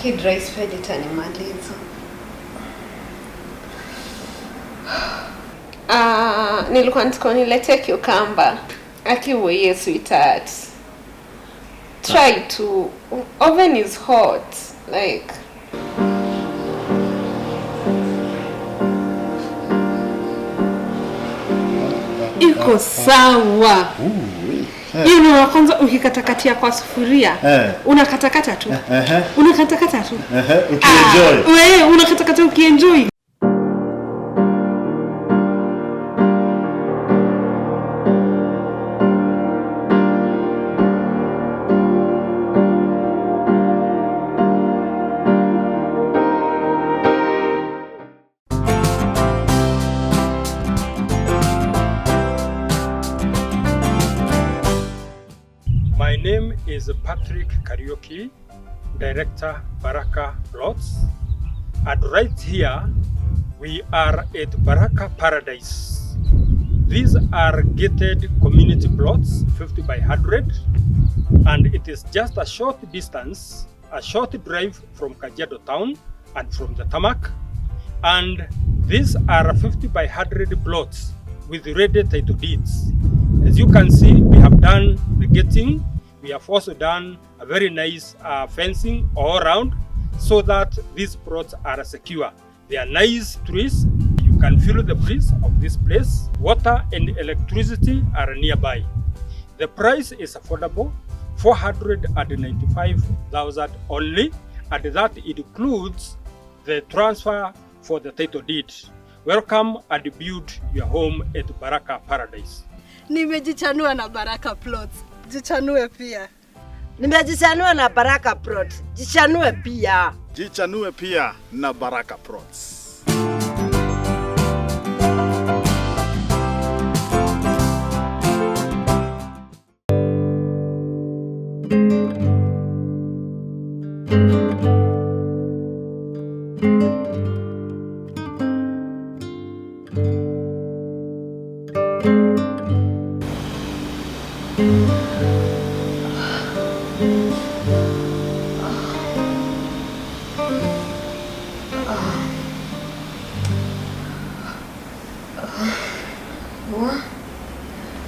Aki dry spell itanimaliza. Ah, nilikuwa nataka uniletee cucumber. Aki weye sweetheart. Try to oven is hot like iko sawa. Hiyo ni wa kwanza ukikatakatia kwa sufuria. Unakatakata tu. Unakatakata tu. Ukienjoy. Ah, wewe unakatakata ukienjoy. My name is Patrick Kariuki, Director Baraka Plots. And right here, we are at Baraka Paradise. These are gated community plots, 50 by 100, and it is just a short distance, a short drive from Kajiado town and from the tarmac. And these are 50 by 100 plots with ready title deeds. As you can see, we have done the gating. We have also done a very nice fencing all around so that these plots are secure. They are nice trees. You can feel the breeze of this place. Water and electricity are nearby. The price is affordable, 495,000 only, and that includes the transfer for the title deed. Welcome and build your home at Baraka Paradise. Nimejichanua na Baraka Plots. Jichanue pia. Nimejichanua na Baraka Plots. Jichanue pia. Jichanue pia na Baraka Plots.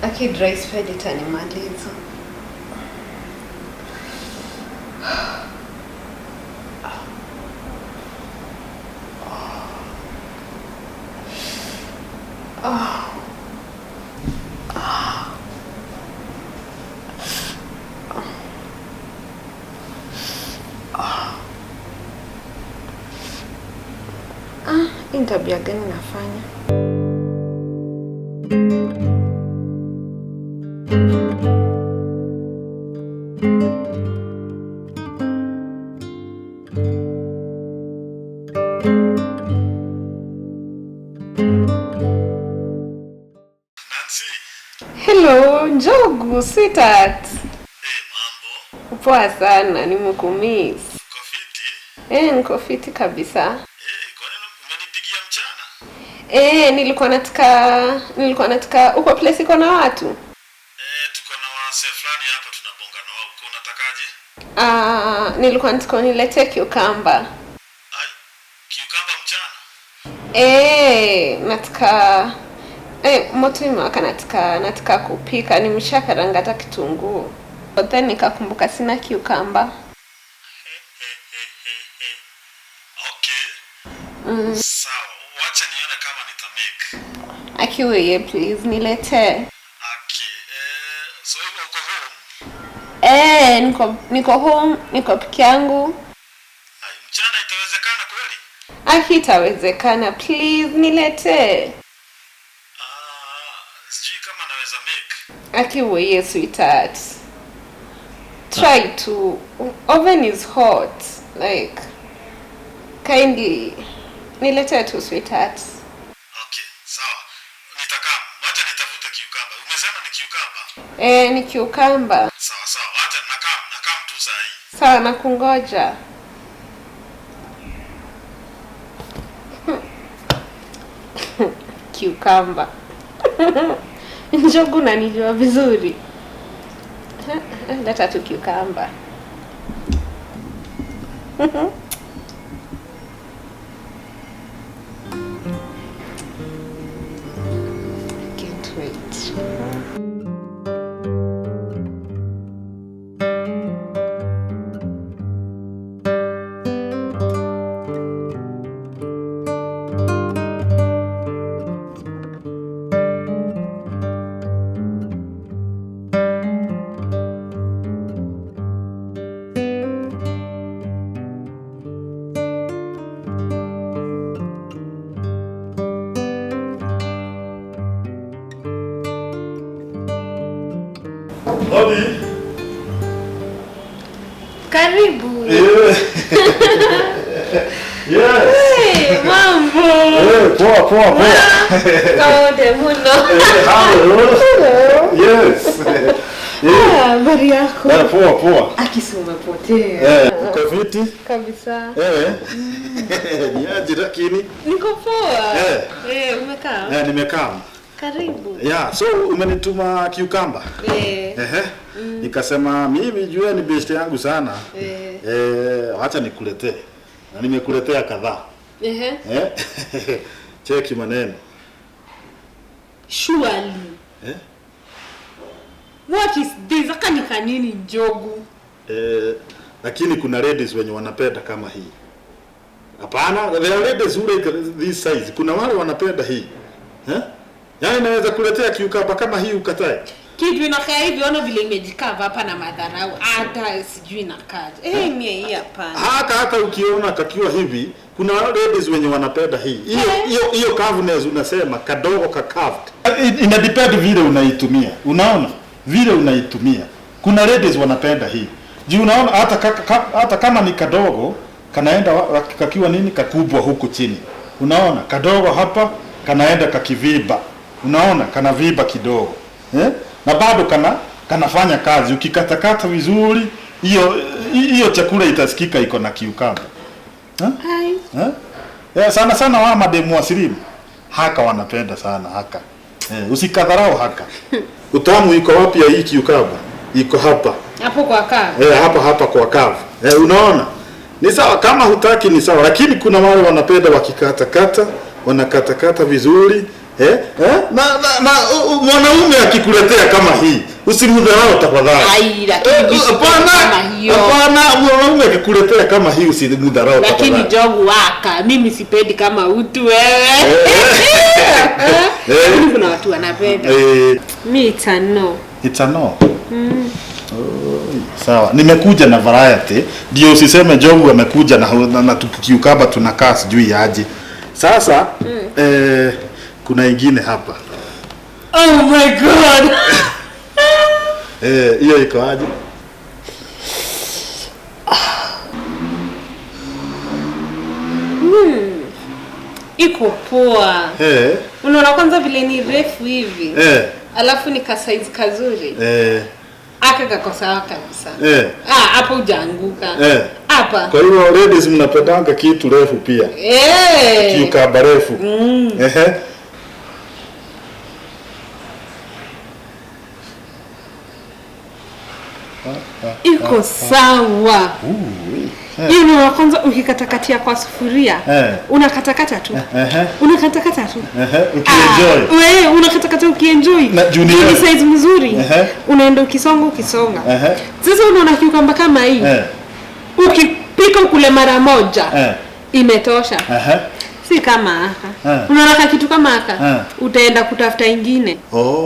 Aki dry spell itanimaliza. Ah, hii ni tabia gani nafanya? Nancy. Hello, Njogu, sweetheart. Hey, mambo. Poa sana, nimekumiss. Uko fiti? Eh, niko fiti kabisa. Hey, kwa nini umenipigia mchana? Eh, nilikuwa nataka uko place iko na watu? Eh, tuko na wase fulani hapa tunabonga na wao. Uko unatakaje? Ah, nilikuwa nataka uniletee cucumber. Ai, cucumber mchana? Eh, nataka moto imewaka, nataka kupika, nimeshakaranga hata kitunguu. But then nikakumbuka sina cucumber. Okay. Sawa, wacha nione kama nitamake. Akiweye, please niletee. Okay. Eh, so hivyo uko home? Eh, niko home, niko peke yangu. Ai, mchana itawezekana kweli? Aki itawezekana, please niletee. Ah, sijui kama naweza make. Akiweye, sweetheart. Try to oven is hot like kindly niletee tu sweetheart. Okay, sawa. Nitakam. Wacha nitafute cucumber. Umesema ni cucumber? Eh, ni cucumber. Sawa sawa. Wacha nakam tu saa hii. Sawa, nakungoja. Cucumber. Njogu nanijua vizuri. Leta tu cucumber. wait. Hodi. Karibu. Yes. Hey, mambo. Poa poa poa. Kaode muno. Hello. Yes. Habari yako? Poa poa. Akisi umepotea. Uko fiti? Kabisa. Ni aje lakini? Niko poa. Umekaa? Nimekaa. Karibu. Yeah, so umenituma cucumber. Nikasema mimi jua ni best yangu sana. Acha nikuletee. Na nimekuletea kadhaa. Cheki maneno. Surely. What is this? Aka ni kanini Njogu? Lakini kuna ladies wenye wanapenda kama hii. Hapana, there are ladies who like this size. Kuna wale wanapenda hii. Yaani naweza kuletea cucumber kama hii ukatae. Kitu inakaa hivi, ona vile imejikava hapa na madharau. Hata sijui inakaje. Mie hii hapana. Hata ukiona kakiwa hivi, kuna ladies wenye wanapenda hii. Hiyo curvedness unasema kadogo ka curved. Ina depend vile unaitumia. Unaona? Vile unaitumia. Kuna ladies wanapenda hii. Juu unaona hata kama ni kadogo kanaenda kakiwa nini kakubwa huku chini. Unaona? Kadogo hapa kanaenda kakiviba. Unaona? Kanaviba kidogo. Na bado kanafanya kazi. Ukikatakata vizuri, hiyo chakula itasikika iko na cucumber. Sana sana wa mademu wasilimu. Haka wanapenda sana haka. Usikadharau haka. Utamu iko wapi ya hii cucumber? Iko hapa. Hapo kwa curve. Hapa kwa curve. Unaona? Ni sawa kama hutaki ni sawa, lakini kuna wale wanapenda wakikatakata, wanakatakata vizuri. Na mwanaume akikuletea kama hii, usimdharau tafadhali. Ai, lakini hapana, mwanaume akikuletea kama hii usimdharau tafadhali. Lakini Njogu waka, mimi sipendi kama utu wewe. Kuna watu wanapenda. Mi it's a no. It's a no. Sawa, nimekuja na variety. Ndio usiseme Njogu amekuja na cucumber tunakaa sijui aje. Sasa kuna ingine hapa. Oh my god. Hiyo iko aje? Iko poa. Unaona kwanza vile ni refu hivi. Alafu ni ka size kazuri. Aka kako sawa kabisa. Hapo hujaanguka. Hapa. Kwa hiyo ladies mnapendanga kitu refu pia. Cucumber refu. Iko sawa. Hiyo ni kwanza ukikatakatia kwa sufuria. Unakatakata tu. Unakatakata tu. Ukienjoy. Wewe unakatakata ukienjoy. Na junior. Ni size mzuri. Unaenda ukisonga ukisonga. Sasa unaona cucumber kama hii. Ukipika ukule mara moja. Imetosha. Si kama aka. Unaona kitu kama aka. Utaenda kutafuta ingine.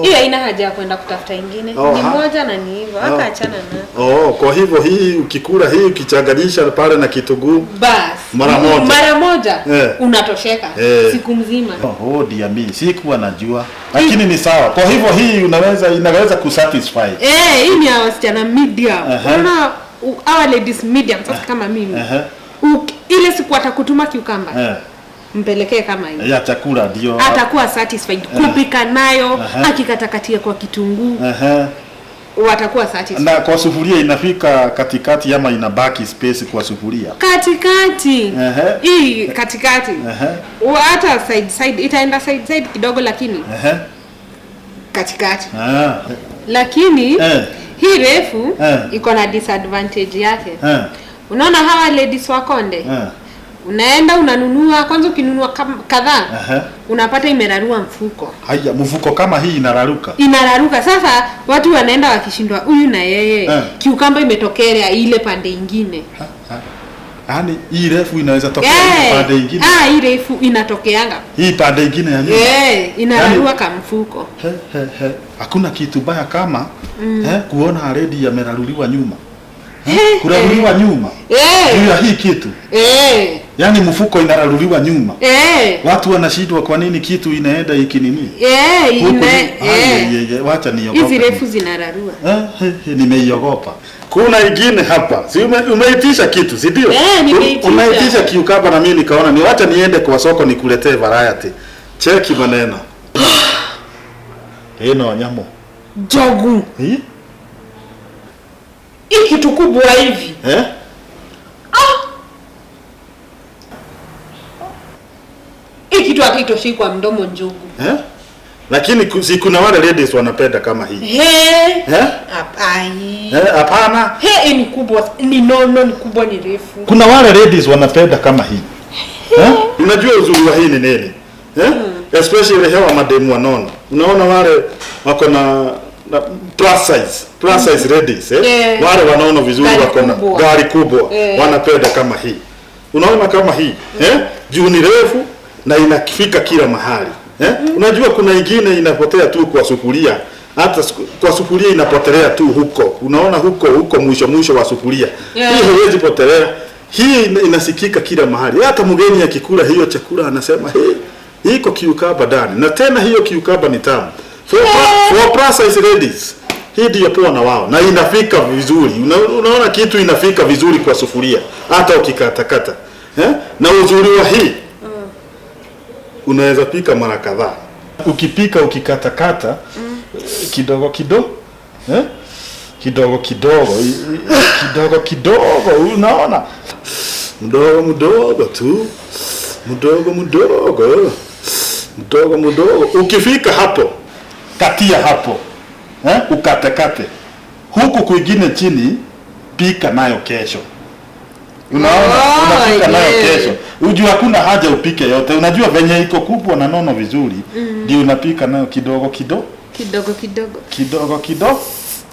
Hiyo haina haja ya kwenda kutafuta ingine. Ni moja na ni hivyo. Hata achana na. Kwa hivyo hii ukikula hii ukichanganisha pale na kitunguu bas. Mara moja. Mara moja unatosheka siku mzima. Dear me, sikuwa najua. Lakini ni sawa. Kwa hivyo hii inaweza kusatisfy. Hii ni ya wasichana medium. Unaona our ladies medium sasa kama mimi. Ile siku atakutuma cucumber. Mpelekee kama hiyo. Ya chakula ndio. Atakuwa satisfied kupika nayo, akikatakatia kwa kitunguu. Watakuwa satisfied. Na kwa sufuria inafika katikati ama inabaki space kwa sufuria? Katikati. Hii katikati. Hata side side itaenda side side kidogo lakini katikati. Lakini hii refu iko na disadvantage yake. Unaona hawa ladies wa Konde? Unaenda unanunua, kwanza ukinunua kadhaa unapata imerarua mfuko. Haya, mfuko kama hii inararuka. Inararuka. Sasa watu wanaenda wakishindwa huyu na yeye. Cucumber imetokea ile pande ingine. Yaani hii refu inaweza tokea ile pande ingine. Ah, hii refu inatokeanga. Hii pande ingine ya nyuma. Inararua kama mfuko. Hakuna kitu baya kama kuona already yameraruliwa nyuma. Kuraruliwa nyuma. Juu ya hii kitu. Yaani mfuko inararuliwa nyuma. Watu wanashindwa kwa nini kitu inaenda hiki nini? Wacha niogope. Hizi refu zinararua. Nimeiogopa. Kuna ingine hapa. Si umeitisha kitu, si ndio? Nimeitisha. Umeitisha cucumber na mimi nikaona ni wacha niende kwa soko nikuletee variety. Cheki maneno. Eno nyamo. Jogu. Hii? Hii kitu kubwa hivi. Hii kitu hakitoshi kwa mdomo njugu. Lakini si kuna wale ladies wanapenda kama hii. Hapana. Hii ni kubwa, ni nono, ni kubwa, ni refu. Kuna wale ladies wanapenda kama hii. Unajua uzuri wa hii ni nini? Especially hawa mademu wanono. Unaona wale wako na plus size ladies, Wale wanaona vizuri wako na gari kubwa, wanapenda kama hii. Unaona kama hii, Juu ni refu na inafika kila mahali. Unajua kuna ingine inapotea tu kwa sufuria. Hata kwa sufuria inapotelea tu huko. Unaona huko huko mwisho wa sufuria. Hii haiwezi potelea. Hii inasikika kila mahali. Hata mgeni akikula hiyo chakula anasema, "Hey, iko cucumber ndani." Na tena hiyo cucumber ni tamu. For plus size ladies. Hii ndio poa na wao. Na inafika vizuri. Unaona kitu inafika vizuri kwa sufuria hata ukikatakata. Na uzuri wa hii unaweza pika mara kadhaa. Ukipika ukikatakata kidogo kidogo, kidogo kidogo, kidogo kidogo, unaona? Mdogo mdogo tu. Mdogo mdogo. Mdogo mdogo. Ukifika hapo, katia hapo. Ukatekate. Huku kwingine chini pika nayo kesho. Unaona? Unapika nayo kesho. Unajua hakuna haja upike yote. Unajua venye iko kubwa na nono vizuri, ndio unapika nayo kidogo kidogo. Kidogo kidogo. Kidogo kidogo.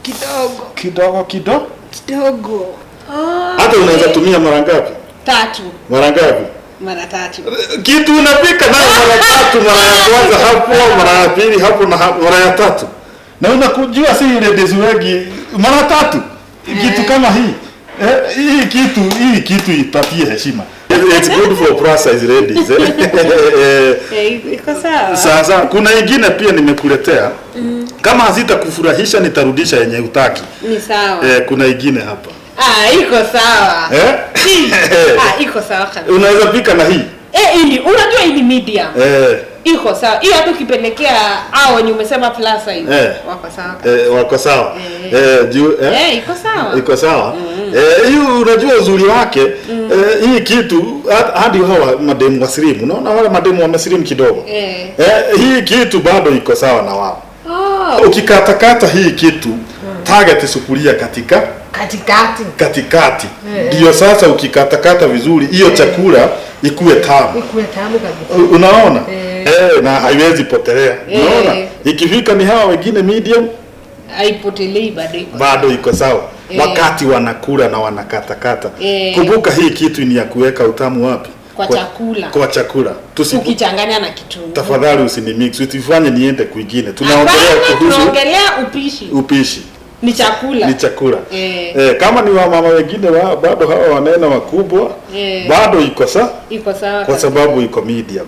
Kidogo. Kidogo kidogo. Kidogo. Hata unaweza tumia mara ngapi? 3. Mara ngapi? Mara 3. Kitu unapika nayo mara 3, mara ya kwanza hapo, mara ya pili hapo na mara ya 3. Na unakujua si ladies wengi mara 3. Kitu kama hii. Hii kitu ipatie heshima. It's good for plus size ladies. Iko sawa. Sasa kuna ingine pia nimekuletea. Kama hazitakufurahisha nitarudisha yenye utaki. Ni sawa. Kuna ingine hapa. Iko sawa. Iko sawa kabisa. Unaweza pika na hii. Hii unajua hii ni medium. Iko sawa. Hiyo hata ukipelekea hao wenye umesema plus size wako sawa. Wako sawa. Juu iko sawa. Iko sawa. Hiyo unajua uzuri wake, hii kitu hadi hawa mademu wa slim. Unaona wale mademu wa slim kidogo. Hii kitu bado iko sawa na wao. Ukikatakata hii kitu, target sufuria katikati. Ndio sasa ukikatakata vizuri hiyo chakula ikuwe tamu. Ikuwe tamu kabisa. Unaona? Na haiwezi potelea. Unaona? Ikifika ni hawa wengine medium haipotelei, bado iko. Bado iko sawa. Wakati wanakula na wanakatakata. Kumbuka hii kitu ni ya kuweka utamu wapi? Kwa chakula. Kwa chakula. Ukichanganya na kitunguu. Tafadhali usinimix, usifanye niende kwingine. Tunaongelea kuhusu tunaongelea upishi. Upishi. Ni chakula. Ni chakula. Kama ni wamama wengine bado hawa wanena wakubwa, bado iko sawa. Iko sawa. Kwa sababu iko medium.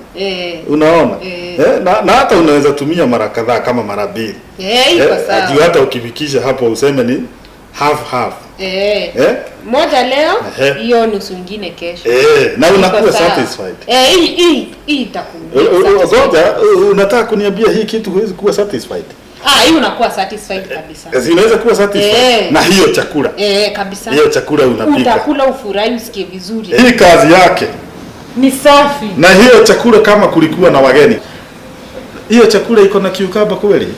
Unaona? Na hata unaweza tumia mara kadhaa kama mara 2. Iko sawa. Hata ukifikisha hapo useme ni half half. Moja leo, hiyo nusu nyingine kesho. Na unakuwa satisfied. Hii itakuwa. Ngoja, unataka kuniambia hii kitu huwezi kuwa satisfied? Hii unakuwa satisfied kabisa. Unaweza kuwa satisfied na hiyo chakula. Kabisa. Hiyo chakula unapika. Utakula ufurahi, usikie vizuri. Hii kazi yake ni safi. Na hiyo chakula kama kulikuwa na wageni. Hiyo chakula iko na cucumber kweli?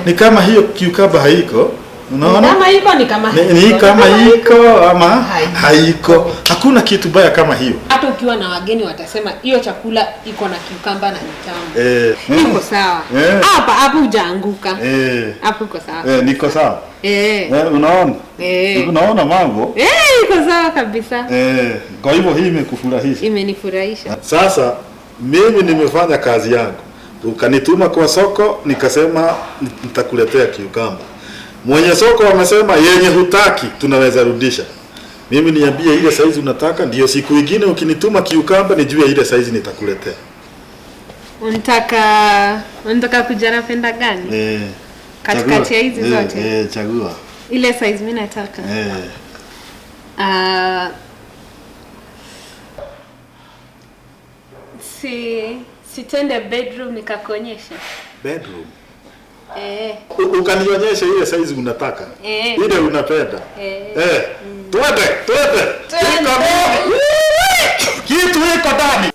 Ni kama hiyo cucumber haiko. Unaona? Kama iko ni kama Ni kama iko ama haiko. Hakuna kitu baya kama hiyo. Hata ukiwa na wageni watasema hiyo chakula iko na cucumber na ni tamu. Iko sawa. Hapa hapo hujaanguka. Hapo iko sawa. Niko sawa. Unaona? Unaona mambo? Iko sawa kabisa. Kwa hivyo hii imekufurahisha. Imenifurahisha. Sasa mimi nimefanya kazi yangu. Ukanituma kwa soko nikasema nitakuletea cucumber. Mwenye soko amesema yenye hutaki tunaweza rudisha. Mimi niambie ile size unataka, ndio siku nyingine ukinituma cucumber nijue ile size nitakuletea. Unataka kuja na penda gani? Katikati ya hizi zote. Chagua. Ile size mimi nataka. Sitende bedroom nikakuonyesha. Bedroom. Ukanionyesha ile size unataka. Ile unapenda. Twende. Kitu iko ndani.